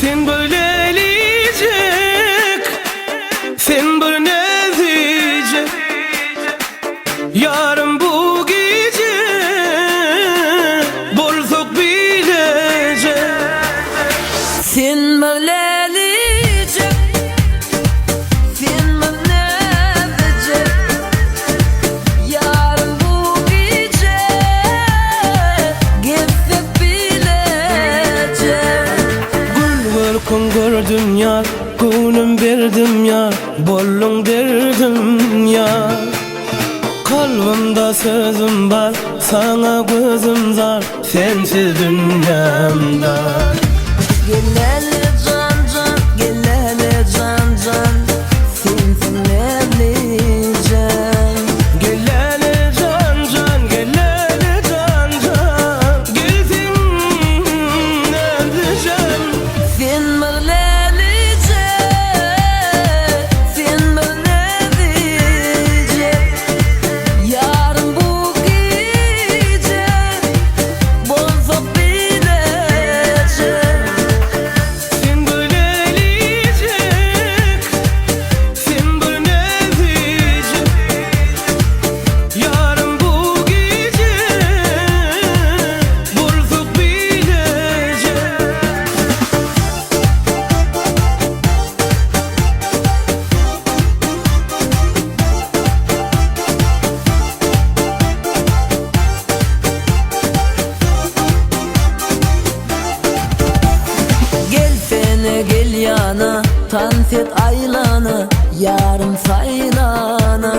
Sen bir lelijek, sen bir näzijek Ýarym bu gije bolsak bileje. Sen bir lelijek, sen bir näzijek Ýarym bu gije gezsek bileje. Gül görküň gördüm ýar, göwnüm berdim ýar, bolduň derdim ýar. Kalbymda sözüm bar, saňa gözüm zar, sensiz dünýäm dar. Geleli jan jan, geleli jan jan, sensiň näzlijem. Geleli jan jan, geleli jan jan, gelsin näzlijem. Sen bir lälije, sen bir näzije, Ýarym bu gije bolsak bileje. Sen bir lelijek, sen bir näzijek, Ýarym bu gije bolsak bileje. Gelsene gel ýana, tans et aýlana, ýarym saýlana.